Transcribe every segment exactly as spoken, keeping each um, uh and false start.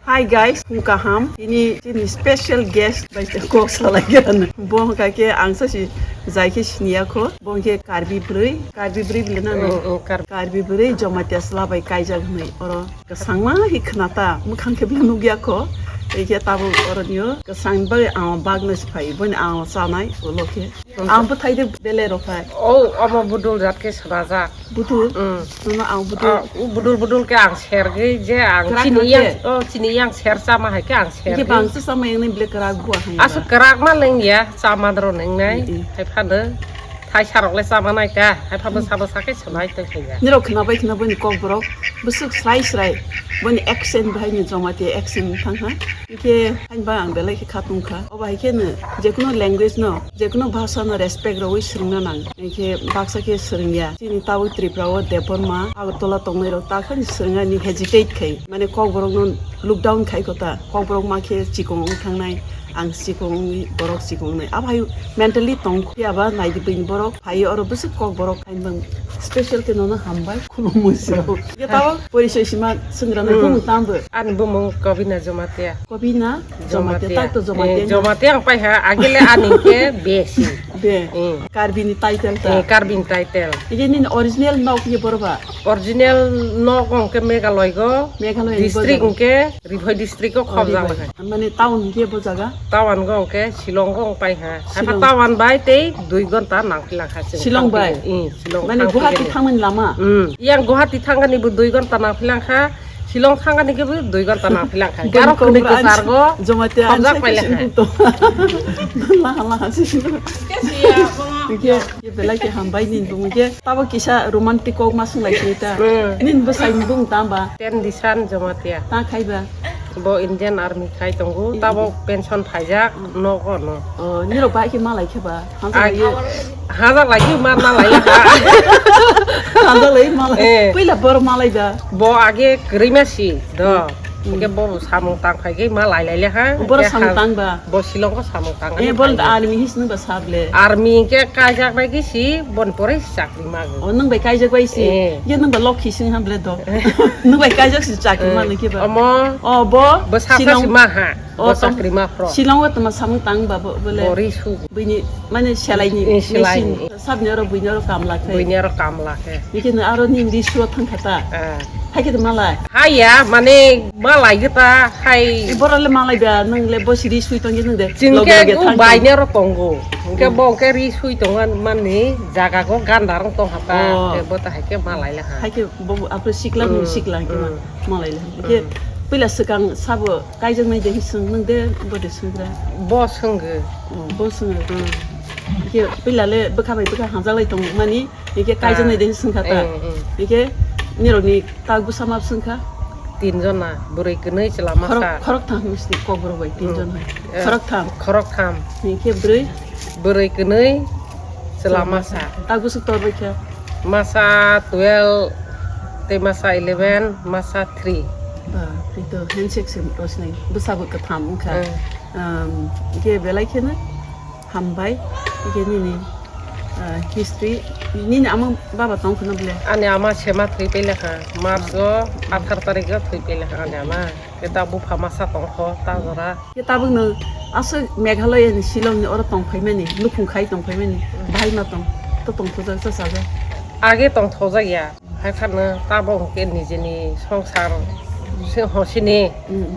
Hi guys, phung kaham. Ini, ini special guest bai kok salai gana. Bo hwnkha khe ang sa si jai khe siniya kho. Bo hwnkhe Karbi bwrwi, Karbi bwrwi bile na no? Mm, mm, Kar- Karbi bwrwi Jamatia sla bai kaijak hwnwi oro kwsangma hi khna ta, mwkhang khe bile nukya kho. Ei khe tabuk oro nio kwsang bai ang bagna si phai, boni ang chanai ulo khe. Ang bwthai de bele rok hai. Oh, omo budul jat khe swbajak. Budul? Mm. Nono ang budul. Ah, budul budul khe ang sergwi je ang Kwrak chini kwrak yang, khe? Oh, chini yang ser chama hai khe ang sergwi. Bangsa chama yang nai bile kwrak bua hai. Aswk kwrak ma leng ya, chama dro neng nai. Mm, mm. Hai phano thai sarok le chama nai ta, hai phano sabo sakhe sanai tong khe ya. Nirok khna bai khna boni kok borok bwswk srai srai boni accent bahai ni Jamatia accent thang ha. Hingkhe hainba ang belai khe kha tongkha. Obo hai khe no, jekunu language no, jekunu bhasha no respect rwui swrwngna nang. Hingkhe baksa khe swrwngya. Chini tabuk Tripura o Debbarma, Agartala tongnai rok takhani swrwngani hesitate khai. Mane kokborok no look down khai kota. Kokborok ma khe chikon wng thangnai, ang chikon wngwi borok chikon wngnai. Abo hai mentally tong phiya ba naidi bini borok. Phai oro bwswk kokborok hai mang special khe nono hambai khulumui se. Ye tao porisoi sima swngra nai bumung tambo. Ani bumung Kobina Jamatia. Kobina Jamatia, Jamatia. Tak to Jamatia. Eh, Jamatia ang pai ha, agile ani ke besi. Be. Hmm. Karbi ni title ta. Eh, Karbi ni title. Ye nini original nok ye borba. Original nok ang ke Meghalaya go. Meghalaya ni district bojak. Ang ke Ri Bhoi district o khobjak lai. Mane town hingke bo jaga? Town go hingke Shillong go pai ha. Shillong. Haifa town bai tei dui gonta nang phila kha chwng. Shillong bai? Ing, Shillong. Mane Guwahati thangmani lama? Hmm. Yang Guwahati thangani bo dui gonta nang phila kha. Shillong thangani ke bo dui gonta nang phila kha. Garo khuni kwchar go. Jamatia khobjak pai le kha. Laha laha se. Kesiya, bunga. Ye belai ke hambai nin bumung ke tabo kisa romantic kok ma swng lai khe ta. Hmm. Nin bwsai ni bumung tamba? Ten Disan Jamatia. Ta khai ba? Bo Indian Army khai tongo, tabo pension phaijak, nogo no. Oh, nirok bai khe malai khe ba? Hamsa lai. Hajak lai khe ma na lai ha. Hajak lai malai. Eh. Puila bor malai ba? Bo age kwrwi ma si do. Hmm. Hingke bo samung tang phai khe ma lai lai le ha. Boro samung tang ba? Bo Shillong o samung tang. Eh, ani bol phai da le. Army his nung ba sable. Army ke kaijak bai kisi bon pore chakri mago. Oh, nung bai kaijak bai si. Eh. Ye nung ba lokhi sing ham ble do. Nung bai kaijak si chakri ma nung ke ba. Omo. Oh, bo. Bo sa sa si ma ha. Oh, bo chakri ma pro. Shillong o tama samung tang ba bo bole. Bo ri su. Bini mane selai ni. Eh, selai ni. Sabni oro buini oro kam lakhe. Buini oro kam lakhe. Niki no aro ni ri su thang khata. Ah. Hai khe malai. Hai ya, mane malai gita, hai. E, borok le malai ba, nung le bo siri sui tong nung de. Chwng loge ke loge thang baine ro tongo. Hingke bo ke ri sui tongo mani jaga go ganda rong tong hata. Oh. Ke bo ta hai ke malai le ha. Hai ke bo apre sikla nung sikla ke ma, malai le. Ke pila swkang sabo kaijak nai de hisung nung de bo de sungra. Bo sungge. Oh, bo sungge. Ke pila le bwkha bai bwkha hanjalai tong mani. Hingke kaijaknai de swngkha ta. Hingke nirokni tak bwsa ma swngkha? Tin jona, bwrwi kwnwi chwla masa. Khorok, khorok tham hwnwi sini kokborok bai tin jon hai. Khorok tham. Khorok tham. Hingke bwrwi? Bwrwi kwnwi chwla masa. Tak bwswk tor bai kha? Masa twelve, tei masa eleven, masa three. Ba, tei to handshake se rosnai. Bwsa bo kwtham wngkha. Hingke belai kheno. Hambai, hingke nini, ah, history, nini ama baba tong kheno bole? Ani ama sema thwi pele kha, March o athar tarik o thwi pele kha ani ama. Khe ta bupha masa tong kho ta jora. Khe tabuk no aswk Meghalaya ni Shillong ni oro tong phaimani, nukhung khai tong phaimani, bahai ma tong, to tong thojak cha sajak. Age tong thojak ya. Hai phano tabok hwnkhe nijini songsar se hosini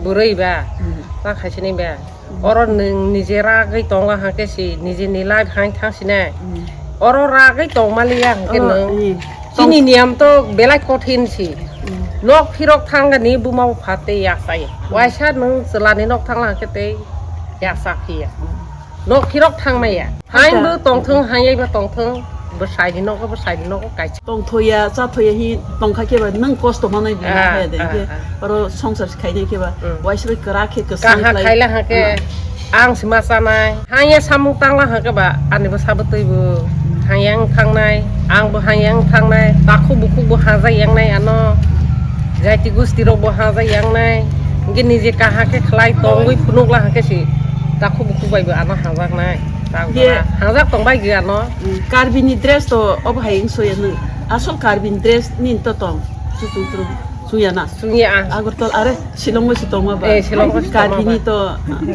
bwrwi ba ta khaisini ba. Oro nwng nije ragwi tongo hwnkhe si nijini life hai thang sinai. Oro ragwi tongmaliya hwnkhe nwng chini niyam to belai kothin si. Nok phirok thangani buma bupha tei yaksai. Waisa nwng chwlani nok thangla hwnkhe tei yaksa phiya. Nok phirok thangmaya. Hain bo tongthong, hayai bo tongthong. Bwsai ni nogo, bwsai ni nogo kaisa. Tongthoya, chathoya hi tongkha khe ba nwng kosto manai bo khe de khe. Oro songsar khainai khe ba. Waisa kwrak khe kwsang khaila ha khe. Ang sima chanai. Haya samung tangla ha khe ba ani bwsa bwtwi bo hayang thangnai. Ang bo hayang thangnai. Takhuk bukhuk bo haja yangnai ano. Jaiti gusti rok bo haja yangnai. Hingke nije kaha khe khlai tongwi phunukla hwnkhe si takhuk bukhuk bai bo ano hajaknai. Hajak tongbai gwi ano. Karbi ni dress to obo hai wngsoya nwng. Asol Karbi ni dress nini to tong. Chuchung chung. Suya na. Suya ang. Agartala, are, Shillong bo si tongma ba. Eh, Shillong bo si tongma ba. Karbi ni to,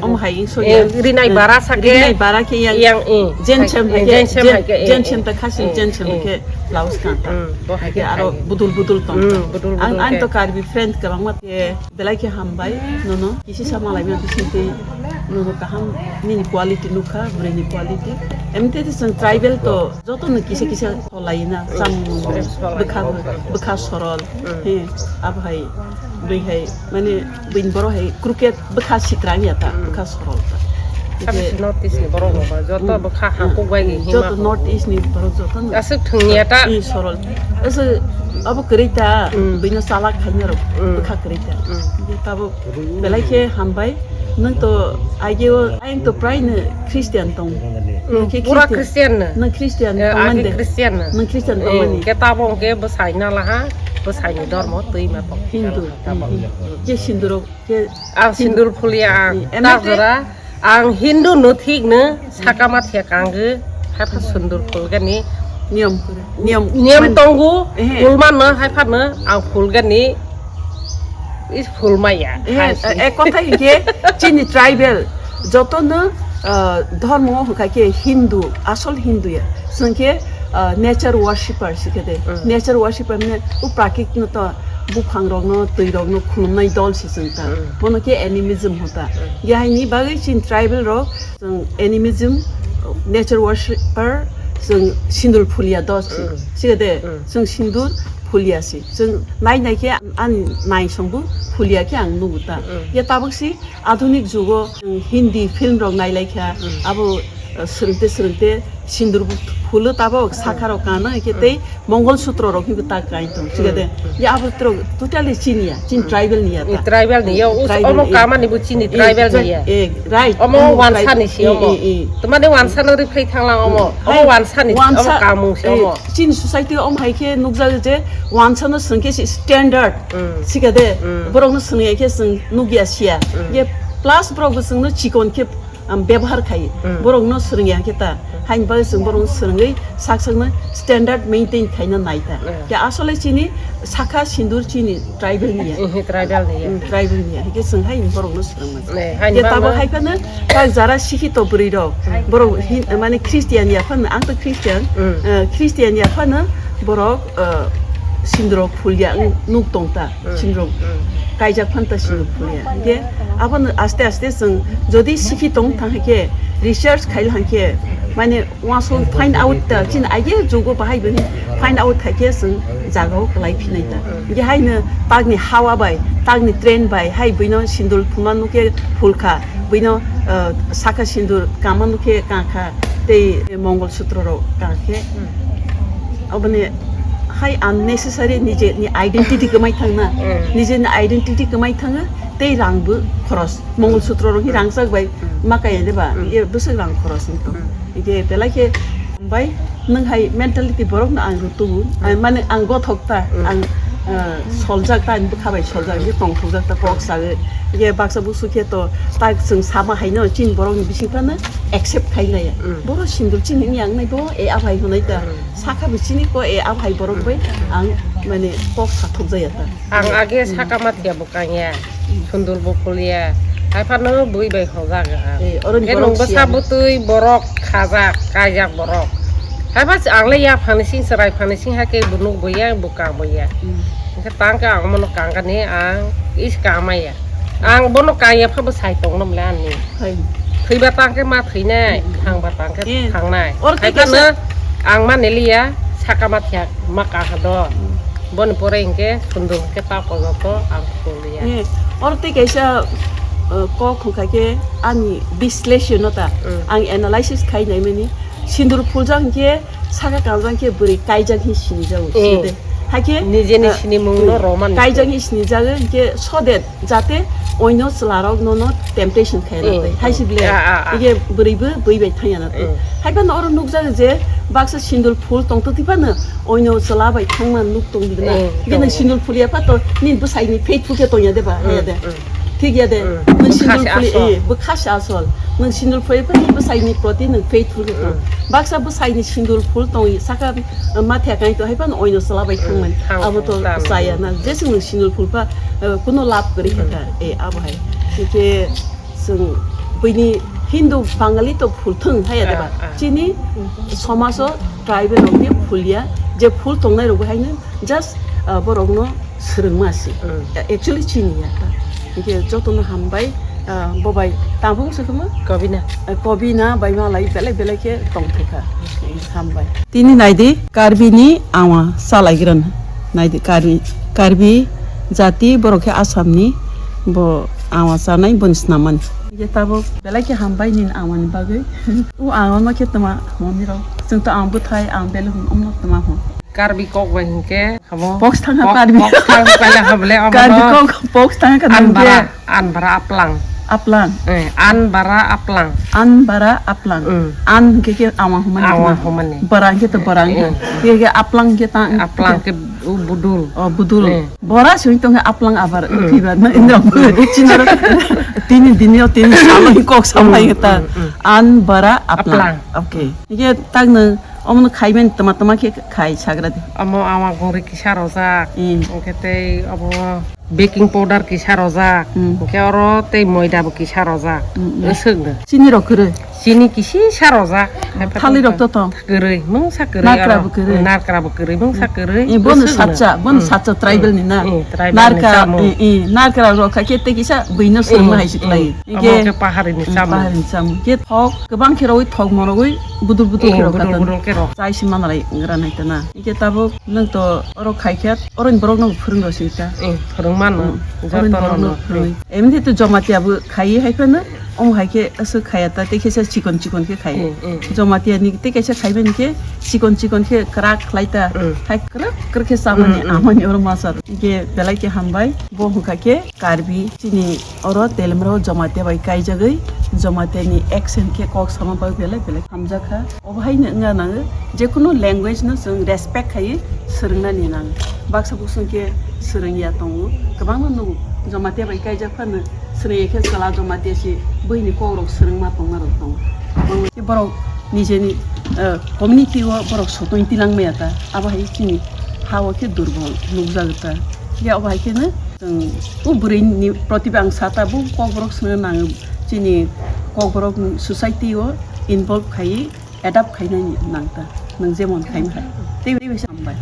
om hai, so Eh, ya. Rinai bara sa ke. Rinai bara ke yang. Yang, eh. Jensem hai ke. Jensem hai ke, eh, Jensem eh. Ta khasin, eh, Jensem eh. Ke laus kan ta. Hmm, bo hai ke aro hai. Budul budul tong. Hmm, budul budul ang, ang ke. To Karbi friend kabang ma ke belai ke hambai, no, no. Kisi sama lai ma bising te, no, no, kaham, nini quality nukha, bwrwi ni quality. Em te te seng tribal to, joto no kisa kisa solai na, samung, solai. Bwkha, bwkha sorol. Mm. He, abo hai, bwi hai, mane, bini borok hai, crooked bwkha sitrang ya ta, mm, bwkha sorol ta. Sabi je si North East ni borok rok ba, joto mm, bwkha mm, hangkuk bai mm, ni joto hima. North East ni borok joto no. Aswk thwngya ta. Mm, sorol. Aswk, abo kwrwi ta, mm, bini salak khaina rok, mm, bwkha kwrwi ta. Mm. Je tabuk belai khe hambai. Nwng to aigeo, ayang to prai no Christian tong. Mm, nwng khe pura Christian. Christian no. Nwng Christian eh, tongmani agi de. Christian no. Nwng Christian eh, tongmani. Ke tabo hwnkhe bwsai na laha, bwsai ni dormo twi ma tong. Hindu. Tabo. Mm, Hindu. Ke sinduro, ke ang sin- sindur phulia ang. Mm, tar emate- jora, ang Hindu no thik no, sakama thia kanggo, hapha sindur phulgani. Niyom, niyom, niyom man- tongo, eh. Phulma no, hapha no, ang phulgani. Is phulmaya. Eh, hai si. Eh, kotha hinkhe chini tribal jotono, ah, dhormo hwnkha khe Hindu, asol Hindu ya. Chwng khe, ah, nature worshipper si khe de. Mm. Nature worshipper mane u prakrit no to buphang rokno, twi rokno khulumnai dol si chwng ta. Mm. Bono khe animism hota. Mm. Yahaini bagwi chini tribal rok chwng animism, nature worshipper, chwng sindur phulia dos si. Mm. Si khe de, mm, chwng sindur phulia si. Chwng nai nai khe ani naisong bo phulia khe ang nugo ta. Mm. Ya tabuk si adhunik jugo, mm, Hindi film rok nai lai kha, mm, abo, uh, swrwngte swrwngte sindur bo phulo tabuk sakha rok kano, mm, khe tei Mongol Sutro rok hibo ta kai tong, mm, chigade. Mm. Ya abo tro totally chini ya, chin mm, tribal ni ya ta. Tribal ni ya, mm, us-, tribal omo ya. Kamani bo chini eh, tribal ni ya. Eh, right. Omo omo wansa tri-, ni si eh, omo. Eh, eh. Tamani wansa no ri phai thanglang omo. Mm. Omo hai wansa ni, wansa, omo kamung si eh, omo. Chini society omo hai khe nukjago je wansa no swrwng khe si standard. Mm. Sikade, mm, borok no swrwng ya khe swrwng nukya siya. Mm. Ye plus borok bo swrwng no chikon khe, um, bebohar khai. Mm. Borok no swrwng ya khe ta. Mm. Haini bagwi swrwng borok no swrwngwi sak sak no standard maintain khaina nai ta. Mm. Khe asole chini sakha sindur chini tribal ni ya. Mhm, tribal ni ya. Mm, tribal ni ya. Khe swrwng hai borok no swrwng ma. Eh, haini ye bagwi tabo no hai phano tak jara sikhito bwrwi rok. Mm. Borok hin-, mane Christian ya phano, ang to Christian. Mm. Eh, Christian ya phano borok, eh, sindro phulya nuk tong ta. Mm. Sindro mm, kaijak phan ta sindro mm, phulya. Hingke abono aste aste chwng jodi sikhi tong thang khe research khai hang khe mane uansuk find out ta chin aige jugo bahai bini find out khai khe chwng jagao kwlai phinai ta. Mm. Hingke haino tagni hawa bai, tagni train bai hai buino sindur phuma nukhe phulkha, buino, uh, sakha sindur kama nukhe kangkha, tei Mongol Sutro rok kangkhe. Mm. Oboni hai unnecessary nijeni identity kwmai thangna, mm, nijeni identity kwmai thanga, tei rang bo khoros. Mongol Sutro rok hi rangchak bai mm, ma kaya de ba, mm, ye bwswk rang khoros wngtong. Mm. Ike belai khe bai nwng hai mentality borok no ang rw tubu. Mm. Ang mane ang gothok ta, mm, ang, ah, soljak ta, ang bwkha bai soljak, ye tongthokjak ta, kok sawi. Ye baksa busu khe to tak chwng sama hai no, chini borok ni bising phano accept khai laya. Mm. Boro sindur chini ni ang nai bo, e abai hunai ta. Mm. Sakha bichini ko e abai borok bai ang mane kok sathok jaya ta. Ang age sakama thia bwkang ya, sundul bukul ya, hai phano bui bai hojak ang. Eh, oro ni khe borok nung bwsa siya. Bwtwi borok khajak, kaijak borok. Hai pha ang le ya phani sing, chwrai phani sing hai khe bo nuk bo ya, bwkang bo ya. Hmm. Hingkhe tang khe ang mono kang kani ang is kang ma ya. Ang bono kang ya pha bo sai tong nom le ani. Hai. Thwiba tang khe ma thwinai, hmm, thangba tang khe eh, thangnai. Oro hai tei phano kaisa ang ma neliya, sakama thia ma kang ha do. Hmm. Boni pore hinkhe sundul hinkhe ta kojoto ang sundul ya. Eh, oro tei kaisa, eh, kok hwnkha khe ani bisleshonno ta, mm, ang analysis khai naimani sindur phuljak hinkhe saka kanjak hinkhe bwrwi kaijak hin sinijago, mm, side. Hakhe, nijeni eh, sinimung no mm, romani kaijak hin sinijago hinkhe so that jate oino chwlarok nono temptation khaina mm, tei. Hai mm. Sible, ah, ah, ah. Ige bwrwi bo bwi bai thangya na tei. Mm. Hai phano oro nukjago je baksa sindur phul tongtwtwi phano oino chwla bai thangma nuk tong di na. Mm, ige nang tong. Sindur phul ya phato nini bwsai ni faithful khe tongya de ba, mm, haya de. Mm. Thik ya de. Hmm. Nwng sindul phuli, eh, bwkha se asol. Nwng sindul phuli phano bwsaini proti nwng faithful khe tong. Hmm. Baksa bwsaini sindul phul tong, saka, eh, mathiya kain to hai phano oino chwla bai thangmani. Hmm. Abo to chaya na. Jeswk nwng sindul phul pha, eh, kuno lab kwrwi kha ta. Hmm. Eh, abo hai. Hwnkhe chwng buini Hindu Bangali to phul thwng hai ya de ba. Ah, ah. Chini somajo tribal rok ni phul ya. Je phul tongnai rok bo haino just, ah, borokno swrwngma se. Mm. Actually chini ya ta. Hwnkhe jotono hambai, ah, bo bai tabuk se kwma? Kobina. Ah, Kobina bai malai belai belai khe tongthokha. Hambai. Tini naidi Karbi ni awa salaigrana. Naidi Karbi, Karbi jati borok khe Assam ni bo awa sanai boni snamani. Hwnkhe tabuk belai khe hambai nini awani bagwi. O awa no khe tama hwnwi rok. Chwng to ang bwthai ang belai hwn omno tama hwn. Karbi kok bai hinkhe abo box thangkha Karbi. Box thangkha kaila habole abo Karbi kok box thangkha Anbara, Anbara aplang. Aplang. Eh, Anbara aplang. Anbara aplang. Mm. An hinkhe khe awa humani. Awa humani. Bara hinkhe to bara hinkhe. Mm. Hinkhe aplang hinkhe ta. Aplang hinkhe u budul. Oh, budul. Eh. Bora sui tongkhe aplang abar. Mm. Phiba na indra. Mm. Chinaro tini dinio tini salo kok samai ta. Mm, mm, mm. Anbara aplang. Aplang. Okay. Hinkhe tagno Omono khaiben tama tama khe khai sagra di. Omo awa gungri kisa rojak. Mm. Hwnkhe tei obo baking powder kisa rojak. Mm. Hwnkhe oro tei moida bo kisa rojak. Mm, mm. Aswk no. Chini rok kwrwi. Chini kisi sa rojak. Thali rok to tong. Kwrwi, mungsa kwrwi. Nakra oro. Bo kwrwi. Nakra bo kwrwi, mungsa kwrwi. Eh, bono aswk no. Satsa, bono satsa tribal ni na. Mm, mm, tribal ni nakra, chamung. Eh, eh, nakra rok kha khe tei kisa buino swrwngma hai si khlai. Mm. Omo khe pahari ni chamung. Pahari ni chamung. Khe thok, kwbang khe rwi thok monogwi budul budul khe rok budul kha budul khe rok. Chai si manalai ngra nai ta na. Ike tabuk nwng to oro khai khe, oro ni borok no phwrwng rw si ta. Eh, phwrwng mano. Mm. Oro ni joto borok no no. Phwrwng. Emni to Jamatia bo khai hai phano, omo hai khe aswk khaya ta, tei khe sa chikon chikon khe khai. Mm, mm. Jamatia ni tei kaisa khai bai ni khe chikon chikon khe kwrak khlai ta. Mm. Hai kwrak kwrak khe chamani, mm, mm, amani oro masa. Ike belai khe hambai. Bo hwnkha khe Karbi chini oro Telemra o Jamatia bai kaijagwi, Jamatia ni accent khe kok sama bagwi belai belai hamjakha. Obo hai no wngna nango, jekunu language no chwng respect khaiwi swrwngna ni nango. Baksa bosong khe swrwngya tongo, kwbangma nugo Jamatia bai kaijak phano swrwngya khe chwla Jamatia se buini kok rok swrwngma tongma rok tongo. Obo khe borok nijeni, eh, community o borok sotoni tilang maya ta, abo hai chini ha o khe durbol nukjagwi ta. Phiya obo hai kheno chwng o bwrwi ni protibha ang sa ta, bo kokborok swngna nango, chini kokborok society o involve khaiwi adapt khaina nang ta, nwng jemon khaima hai. Tei bai se hambai.